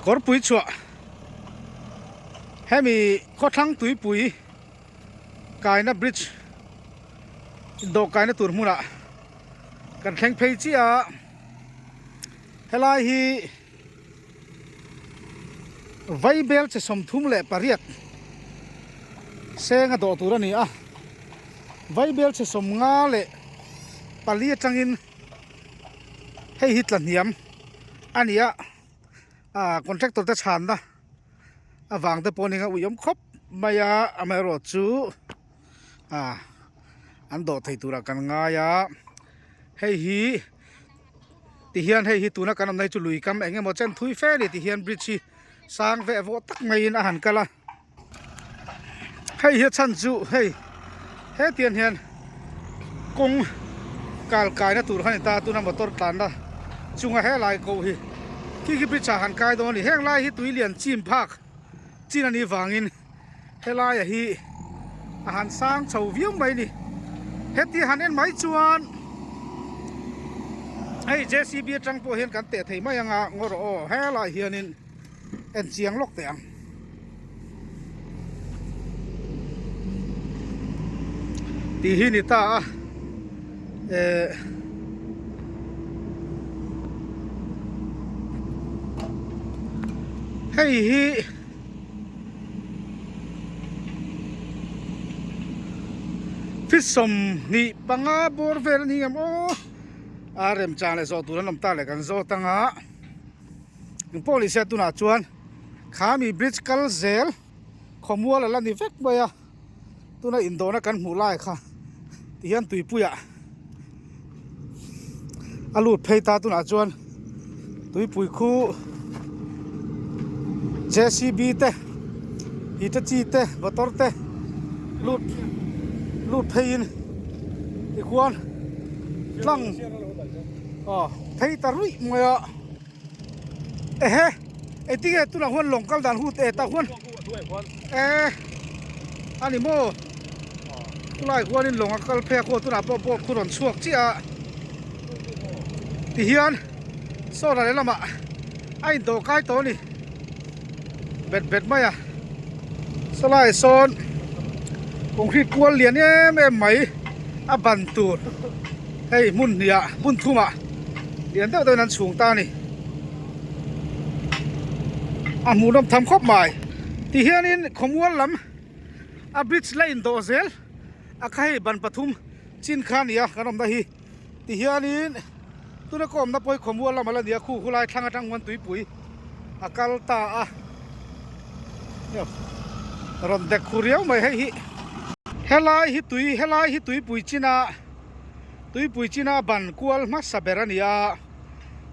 Kawrpui chhuah hemi khawthlang tuipui kaina bridge dawh kaina tur hmunah kan thleng phei chiah a helai hi Vaibel che 38 seng a dawh tur a ni a Vaibel che 54 atangin hei hi tla hniam a ni a ah contractor te chhanna avang te pawh a ni ang a ui awm khawp mai a amaherawh chu ah an dawh thei turah kan ngai a hei hi. Tihian hei hi tuna kan awmna hi chu lui kam eng emaw chen thui fe a ni tihian bridge hi sang veh vawh tak maiin a han kal a hei hi a chhan chu hei hetiang hian kawng kal kaina tur kha a ni ta tuna motor tlanna chunga helai ko hi khi khi bridge ah han kai dawn a ni heng lai hi tui lian chim phak chin a nih vangin. Helaia hi a han sang chho viau mai ni. Heti han en mai chuan hei JCB atang pawh hian kan teh thei mai anga ngaw rawh aw helaiah hianin en chiang lawk teh ang. Tih hi ni ta a eh hei hi. Feet 25 bawr vel a ni em aw a remchang leh zawh tur an awm ta leh kan zawt anga engpawh ni se tunah chuan khami bridge kal zel khawmual a la ni vek mai a. Tuna indawhna kan hmuh lai kha ti hian tuipuiah a lut phei ta tunah chuan tuipui khu JCB te hitachi te motor te lut lut pheiin tikhuan tlang aw phei ta ruih mai a. Ehe engtin nge tunah huan lawng kal dan hut e tah huan eh a ni maw chulai huanin lawng a kal phei a khaw tunah pawh boat khu rawn chhuak chiah a tihian sawra lehlamah a indawh kai tawh a ni bet bet mai a sawlai sawn concrete kual lian em em mai a ban tur hei hmun hnih ah hmun thum ah lian deuh deuh in an chhung ta a ni a hmuhnawm tham khawp mai ti hianin khawmual lam a bridge la indawh zel a kha hei ban pathum chin kha a ni a kan awmna hi. Tihianin tuna ka awmna pawh hi khawmual lam a la ni a, khu khulai thlang atang huan tuipui a kal ta a, rawn dek khu riau mai hei hi. Helai hi tui helai hi tuipui china tuipui china ban kual hmasa ber a ni a,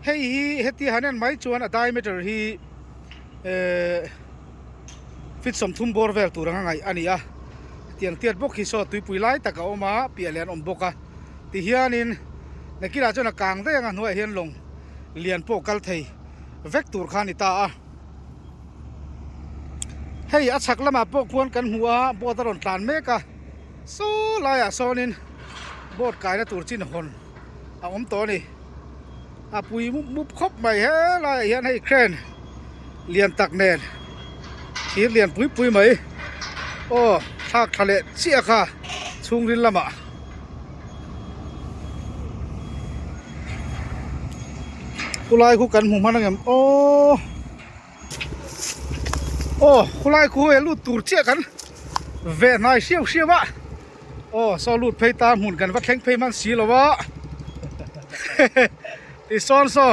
hei hi heti han en mai chuan a diameter hi ehh feet 30 bawr vel tur anga ngaih a ni a, hetiang tiat bawk hi saw tuipui lai tak a awm a, piah leh an awm bawk a. Tihianin nakinah chuan a kang daih ang a hnuaiah hian lawng lian pawh kal thei vek tur kha a ni ta a. Hei a chhak lamah pawh khuan kan hmu a boat a rawn tlan mek a saw laiah sawnin boat kaina tur chin hawn a awm tawh a ni. A pui mup mup khawp mai helaiah hian hei crane lian tak nen thir lian pui pui mai aw thlak tha leh chiah kha chhungril lamah khulai khu kan hmu hman angem aw aw khulai khu hei lut tur chiah kan veh hnai hriau hriau a. Aw saw lut phei ta hmun kan va thleng phei hman si lo a ti sawn saw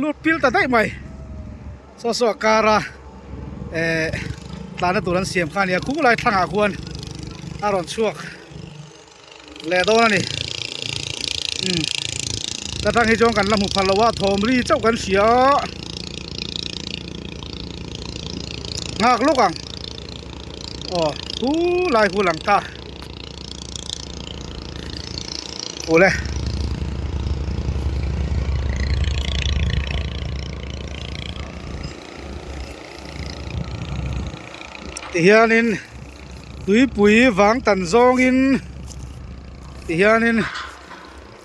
lut pil ta daih mai saw saw a kar a eh tlana tur an siam kha a nia khu lai thlangah khuan a rawn chhuak leh dawn a ni umm ta tang hi chuan kan la hmu phal lo a thawm ri chauh kan hria nghak lawk ang. Aw hu lai hu lang ta awle tihianin tuipui vang tan zawngin tihianin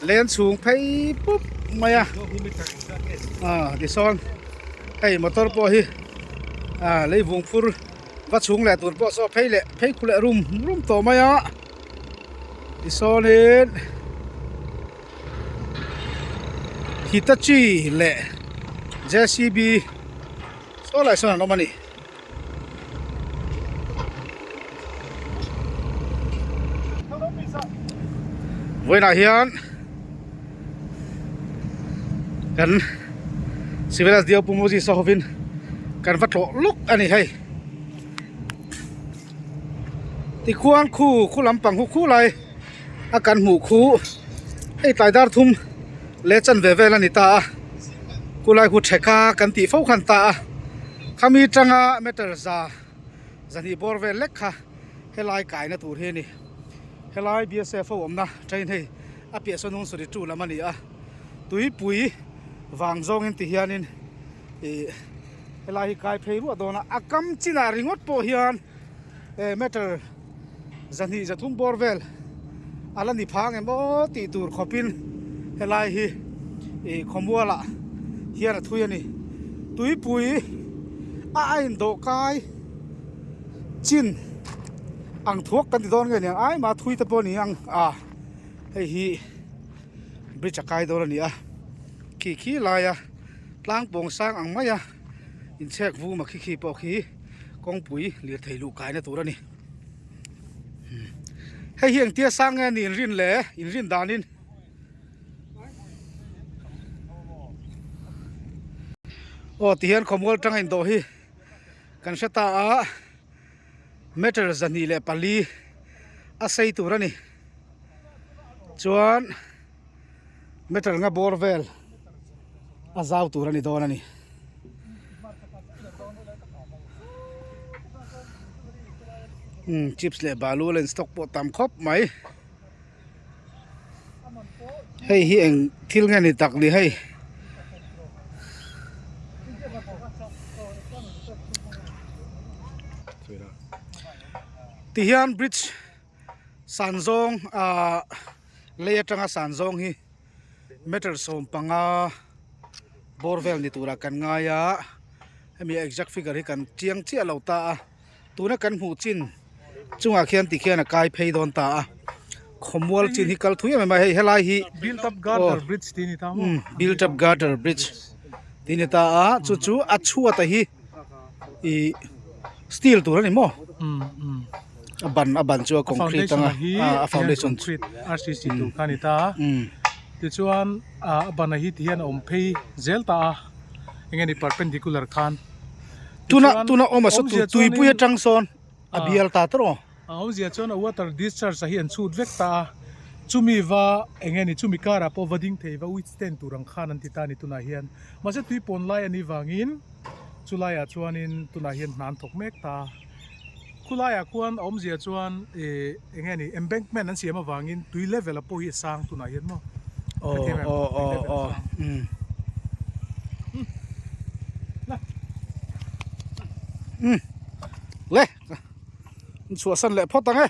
len chhung phei pup mai a ah tisawn hei motor pawh hi. Ah leivung phur va chhung leh tur pawh saw phei leh phei khu leh rum rum tawh mai a tisawnin Hitachi leh J_C_B saw lai sawn an awm a ni. Vawiinah hian kan civil S_D_O Pu Moses a hovin kan va tlawh lawk a ni hei tikhuan khu khu lampang hu khulai a kan hmuh khu hei tlai dar thum leh chanve vel a ni ta a khulai khu theka kan tih fo khan ta a khami tanga meter za zahnih bawr vel lek kha helai kaina tur hi a ni helai B_S_F ho awmna train hei a piah sawn hnung sawri tu lam a ni a tuipui vang zawngin ti hianin ih helai hi kai phei ruah dawn a a kam chinah ringawt pawh hian eh meter zahnih zathum bawr vel a la ni phang em aw tih tur khawpin helai hi ih khawmualah hian a thui a ni tuipui a a indawh kai chin ang thuak kan ti dawn nge niang ai mah thui te pawh a ni ang a hei hi bridge a kai dawn a ni a khi khi laia tlang pawng sang ang maia inchhek vum a khi khi pawh khi. Kawngpui lirthei luh kaina tur a ni. Hei hi engtia sang nge ni inrin le inrin danin aw tihian khawmual tanga indawh hi kan hre ta a meter 24 a sei tur a ni chuan meter nga bawr vel a zau tur a ni dawn a ni. Umm chips leh balu a la in stock pawh tam khawp mai hei hi eng thil nge ni tak ni hei. Tihian bridge san zawng ahh lei atanga san zawng hi meter 15 bawr vel ni turah kan ngai a hemi exact figure hi kan chiang chiah lo ta a tuna kan hmuh chin chungah khian tikhian a kai phei dawn ta a khawmual chin hi kal thui em em a hei helai hi Built up girder bridge tih a ni ta maw? Built up girder bridge tih a ni ta a chu chu a chhuat a hi ih steel tur a ni maw a ban a ban chu a concrete anga a foundation chu rcc tur kha a ni ta a tichuan a ban a hi ti hian a awm phei zel ta a eng nge ni perpendicular khan tuna tuna awm a saw tu tuipui atang sawn a bial ta tawh a awmzia chuan a water discharge a hi an chhut vek ta a chumi va eng nge ni chumi karah pawh va ding thei va withstand tur ang khan an ti ta a ni tunah hian mahse tui pawn lai a nih vangin Chulaiah chuanin tunah hian hna an thawk mek ta a, khulaiah khuan a awmzia chuan ih eng nge ni embankment an siam avangin tui level a pawh hi a sang tunah hian maw hrethiam em tui level a sang. Le chhuahsan leh phawt ang e.